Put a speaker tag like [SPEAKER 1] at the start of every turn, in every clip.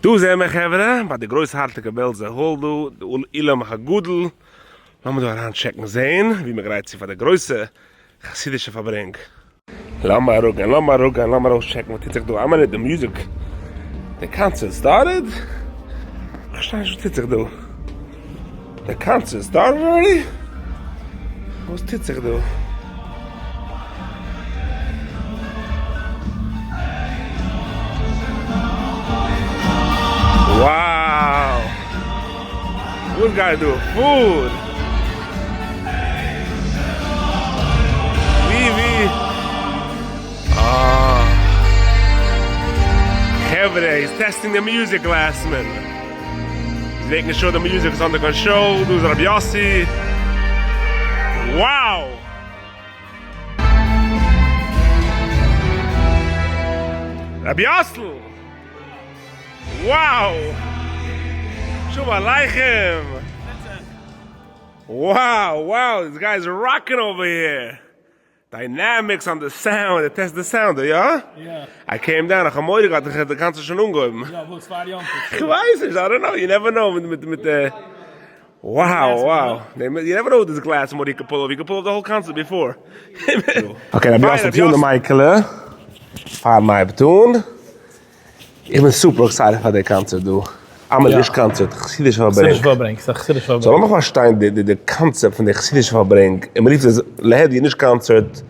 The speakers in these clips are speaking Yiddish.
[SPEAKER 1] דא זעען מיר חברה ביי די גרויסארטיגע בעלזער hall דא, די אולם הגדול, לאמיר דא אריין טשעקן זעהן ווי מען גרייט צו פאר די גרויסע חסידישע פארברענג. לאמיר אראפגיין לאמיר אראפגיין לאמיר אויסטשעקן וואס טוט זיך דא, איין מינוט די music די קאנצערט started? כ'פארשטיי נישט וואס טוט זיך דא, די קאנצערט started already? וואס טוט זיך דא? Wow! וואס גייט דא פאר? ווי ווי? אה. חברה, he's testing the music גלעסמען. He's making sure the music is under control. דא איז רבי יאסי. Wow! רבי יאסל! Wow! שלום עליכם! Wow wow this guy is rocking over here! Dynamics on the sound, ער test די sound דא, יא? I came down, איך האב מורא געהאט איך האב די קאנצערט שוין אנגעהויבן.
[SPEAKER 2] יא, וואס פאר יום טוב?
[SPEAKER 1] כ'ווייס נישט, I don't know, you never know מיט מיט די wow wow, you never know this glass what he could pull off, he could pull off the whole concert before. Okay רבי יאסל טוה אן די מייקעלע פאר מ'הייבט אן. איך בין super excited פאר די קאנצערט דא. אמער נישט קאנצערט, חסידישע פארברענג.
[SPEAKER 2] חסידישע פארברענג, ס'איז א חסידישע פארברענג.
[SPEAKER 1] So לאמיך פארשטיין די די קאנצעפט פון די חסידישע פארברענג, און מ'רופט עס להדיא נישט קאנצערט,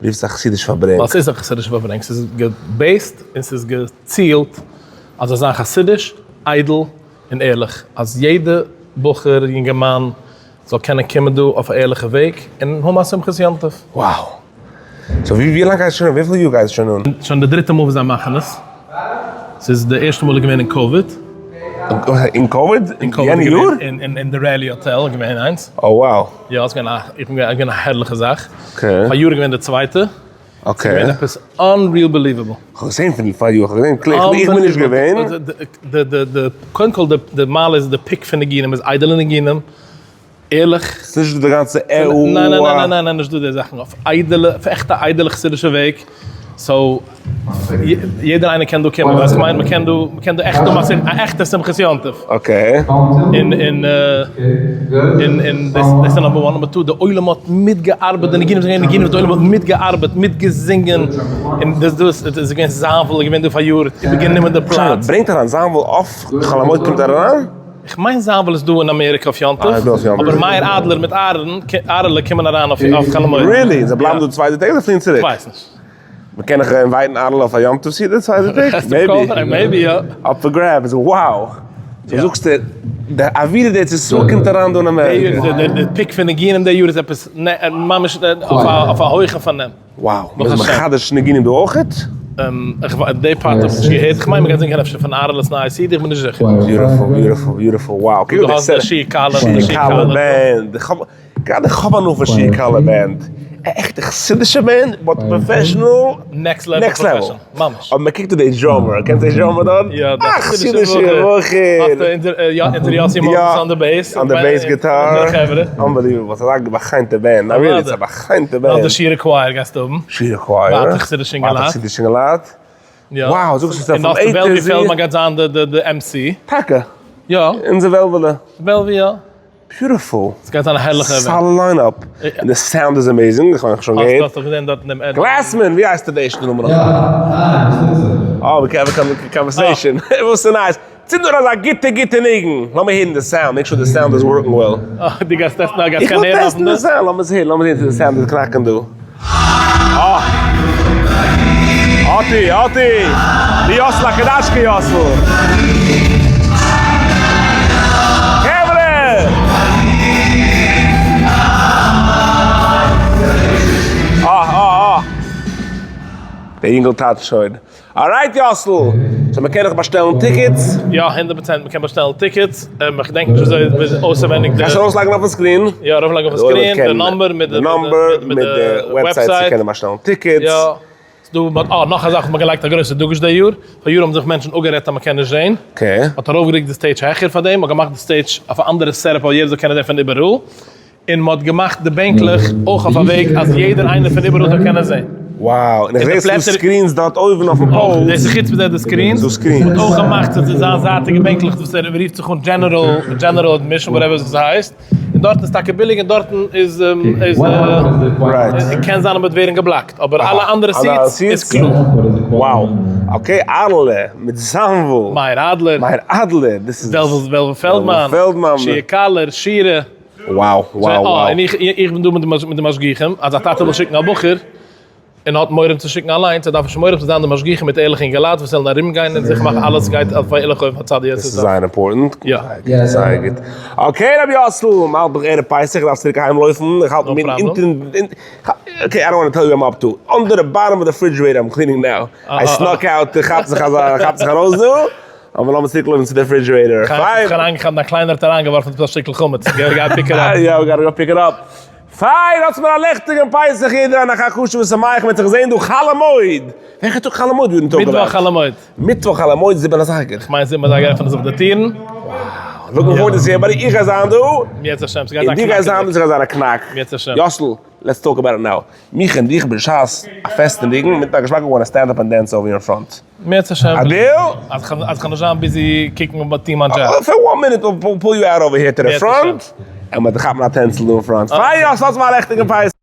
[SPEAKER 1] מ'רופט עס א חסידישע פארברענג.
[SPEAKER 2] ווייל ס'איז א חסידישע פארברענג, ס'איז גע based און ס'איז געצילט אז זאל זיין חסידיש, איידל און ערליך, אז יעדע בחור, יונגערמאן, זאל קענען קומען דא אויף א ערליכע וועג און האבן א שמחת יום טוב.
[SPEAKER 1] Wow! So ווי לאנג גייט עס שוין אן? וויפיל יאר גייט עס שוין אן?
[SPEAKER 2] שוין די דריטע מאל וואס זיי מאכן עס. ס'איז די ערשטע מאל איז געווען אין קאוויד.
[SPEAKER 1] אין קאוויד?
[SPEAKER 2] אין קאוויד
[SPEAKER 1] יענע יאר?
[SPEAKER 2] אין די Raleigh hotel איז געווען איינס.
[SPEAKER 1] Oh wow.
[SPEAKER 2] יא, ס'איז געווען א, איך בין געווען א הערליכע זאך.
[SPEAKER 1] Okay.
[SPEAKER 2] פאר יאר איז געווען די צווייטע.
[SPEAKER 1] Okay.
[SPEAKER 2] ס'איז געווען עפעס unreal believable.
[SPEAKER 1] כ'האב געזען פון פאר יאר, כ'האב געזען clips, איך בין נישט געווען.
[SPEAKER 2] די די די קודם כל די די מעלה איז די pick פון ניגונים איז איידעלע ניגונים, ערליך.
[SPEAKER 1] ס'איז נישט דא די גאנצע ע א.
[SPEAKER 2] ניין ניין ניין ניין ניין נישט דא די זאכן, אויף איידעלע, אויף עכטע איידעלע חסידישע וועג, so יעדער איינער קען דא קומען, ווייסט כ'מיין מ'קען דא מ'קען דא עכט האבן א עכטע שמחת יום טוב.
[SPEAKER 1] Okay.
[SPEAKER 2] און און און און דאס איז number one, number two די עולם האט מיטגעארבעט, די ניגונים זענען געווען ניגונים וואס די עולם האט מיטגעארבעט, מיטגעזינגען, און דאס דאס איז געווען זאנוויל איז געווען דא פאריאר, איבערגענומען די פלאץ.
[SPEAKER 1] ברענגט אריין זאנוויל אויף חול המועד קומט ער אריין?
[SPEAKER 2] איך מיין זאנוויל איז דא אין אמעריקע אויף יום טוב, אבער מאיר אדלער מיט אהרן אהרעלע קומען אריין אויף חול המועד.
[SPEAKER 1] Really? זיי בלייבן דא צווייטע טעג אדער פליען צוריק?
[SPEAKER 2] כ'ווייס נישט.
[SPEAKER 1] מ'קען נאך invite ן אהרעלע אויף א יום טוב סעודה צווייטע טעג?
[SPEAKER 2] Maybe. Maybe יא.
[SPEAKER 1] Up for grabs, wow! So זאגסטו די אווירה דארץ ישראל קומט אריין דא אין אמעריקע.
[SPEAKER 2] די pick פון ניגונים די יאר איז עפעס ממש אויף א הויכע פארנעם.
[SPEAKER 1] Wow! מ'איז מחדש ניגונים דא אויכעט?
[SPEAKER 2] די part האב איך נישט געהערט, כ'מיין מ'גייט זינגען אפשר פון אהרעלע'ס נייע סידי, איך בין נישט זיכער.
[SPEAKER 1] Beautiful beautiful beautiful wow! קוק
[SPEAKER 2] דו האסט די שי' קאלער
[SPEAKER 1] band. גראדע איך האב הנאה פון שי' קאלער band, א עכטע חסידישע band but professional,
[SPEAKER 2] next level professional, ממש.
[SPEAKER 1] אבער מען קוקט אן די drummer, קענסט די drummer דארט?
[SPEAKER 2] יא,
[SPEAKER 1] א חסידישע בחור.
[SPEAKER 2] יא, אונזער יאסי מאזעס on the bass.
[SPEAKER 1] On the bass guitar. Unbelievable, ס'איז א בא'חנ'טע band, really ס'איז א בא'חנ'טע band.
[SPEAKER 2] נאך די שירה choir גייסטו האבן.
[SPEAKER 1] שירה choir.
[SPEAKER 2] ווייטער חסידישע אינגעלייט.
[SPEAKER 1] ווייטער חסידישע אינגעלייט.
[SPEAKER 2] יא.
[SPEAKER 1] Wow, זאגסט עס איז
[SPEAKER 2] און
[SPEAKER 1] פון
[SPEAKER 2] נאך
[SPEAKER 1] A
[SPEAKER 2] וועלווי
[SPEAKER 1] to Z.
[SPEAKER 2] פעלדמאן גייט זיין די MC.
[SPEAKER 1] טאקע?
[SPEAKER 2] יא.
[SPEAKER 1] אונזער וועלוועלע.
[SPEAKER 2] וועלווי יא.
[SPEAKER 1] Beautiful.
[SPEAKER 2] ס'גייט זיין א הערליכע event.
[SPEAKER 1] Solid line-up. און די sound איז amazing, איך האב שוין געהערט.
[SPEAKER 2] האסט דאך געזען דארט אין דעם ad.
[SPEAKER 1] גלעסמאן, ווי הייסט די ערשטע נאמען נאך? אה, מ'קען האבן א conversation. וואס איז נייעס? צינד אן אזא גוטע גוטע ניגון. לאמיר הערן די sound, make sure די sound איז working well.
[SPEAKER 2] אה, דו גייסט טעסטן א גייסט
[SPEAKER 1] איך וויל
[SPEAKER 2] קיין
[SPEAKER 1] טעסטן די סאונד, לאמיר זעהן, לאמיר זעהן צו די סאונד איז קנאקן דא. אה! אטי! אטי! די יאסל א קדאשקע יאסל! חברה! אה אה אה! דער יונגל טאנצט שוין. Alright יאסל! So מ'קען נאך באשטעלן tickets?
[SPEAKER 2] יא, 100% מ'קען באשטעלן tickets, איך געדענק נישט וויאזוי אויסעווענדיג די.
[SPEAKER 1] קענסט ארויסלייגן אויפן screen?
[SPEAKER 2] יא, ארויפלייגן אויפן screen, די number מיט די
[SPEAKER 1] מיט די website צו קענען באשטעלן tickets.
[SPEAKER 2] יא, ס'דא, אה, נאך א זאך וואס מ'האט געלייגט א גרויסע דגוש די יאר, פאריאר האבן זיך מענטשן אפגערעדט אז מ'קען נישט זען, מ'האט ארויפגערוקט די stage העכער פאר דעם, מ'האט געמאכט די stage אויף א אנדערע setup אז יעדער זאל קענען זען פון איבעראל, און מ'האט געמאכט די בענקלעך אויך אויף א וועג אז יעדער איינער פון איבעראל זאל קענען זען.
[SPEAKER 1] Wow, און איך זעה ס'דא screens דארט אויבן אויפן pole.
[SPEAKER 2] דאס איז חוץ פון די screens.
[SPEAKER 1] ס'דא screens.
[SPEAKER 2] מ'האט אויך געמאכט צו זיין זייטיגע בענקלעך וואס ער רופט זיך אן general, general admission whatever עס הייסט. און דארטן איז טאקע ביליג און דארטן איז איז קען זיין אז מ'וועט ווערן געבלאקט אבער אלע אנדערע seats איז קלאר.
[SPEAKER 1] Wow. Okay אהרל'ע מיט זאנוויל.
[SPEAKER 2] מאיר אדלער.
[SPEAKER 1] מאיר אדלער. דאס איז.
[SPEAKER 2] וועלוול פעלדמאן.
[SPEAKER 1] פעלדמאן.
[SPEAKER 2] שיע קאלער. שירה.
[SPEAKER 1] Wow wow wow.
[SPEAKER 2] און איך איך בין דא מיט די משגיחים אז א טאטע וויל שיקן א בחור און האט מורא אים צו שיקן אליינס, ער דארף נישט מורא האבן ס'איז דא די משגיחים מיט ערליכע אינגעלייט וואס וועלן ארום גיין און זיכער מאכן אלעס גייט אויף א ערליכע אופן הצד
[SPEAKER 1] דאס איז זייער important.
[SPEAKER 2] יא.
[SPEAKER 1] זייער גוט. Okay רבי יאסל, מ'האלט דאך ערב פסח, איך דארף צוריק אהיים לויפן, איך האלט מיט אונטערן, okay I don't want to tell you I'm up to, under the bottom of the refrigerator I'm cleaning now, I snuck out, איך כאפ זיך אזא, כאפ זיך ארויס דא, אבער לאמיר צוריק לויפן צו די refrigerator.
[SPEAKER 2] כ'האב אריינגעכאפט דיין קליינער האט אריינגעווארפן עפעס א שטיקל חמץ, גיי pick it up.
[SPEAKER 1] יא, we gotta go pick it up. פיין, האטס מיר א לעכטיגן פסח יעדער איינער א חג כשר ושמח, מ'וועט זיך זעהן דא חול המועד! וועלכע טאג חול המועד?
[SPEAKER 2] מיטוואך חול המועד.
[SPEAKER 1] מיטוואך חול המועד זיבן אזייגער.
[SPEAKER 2] כ'מיין זיבן אזייגער עפענען זיך די טירן.
[SPEAKER 1] Looking forward to see everybody, איך גיי זיין דא.
[SPEAKER 2] אם ירצה השם, ס'גייט זיין
[SPEAKER 1] און דו גייסט זיין דא, ס'גייט זיין א קנאק.
[SPEAKER 2] אם ירצה השם.
[SPEAKER 1] יאסל, let's talk about it now. מיך און דיך בשעת א פעסטן ניגון מיט א געשמאקע wanna stand up and dance over your front.
[SPEAKER 2] אם ירצה השם.
[SPEAKER 1] א deal?
[SPEAKER 2] אז כ'וועל נישט זיין busy קוקן און טון מיין דזשאב.
[SPEAKER 1] For one minute we'll pull you out over here to the front, און מ'וועט כאפן א טענצל דא אין front. פיין יאסל, האטס מיר א לעכטיגן פסח.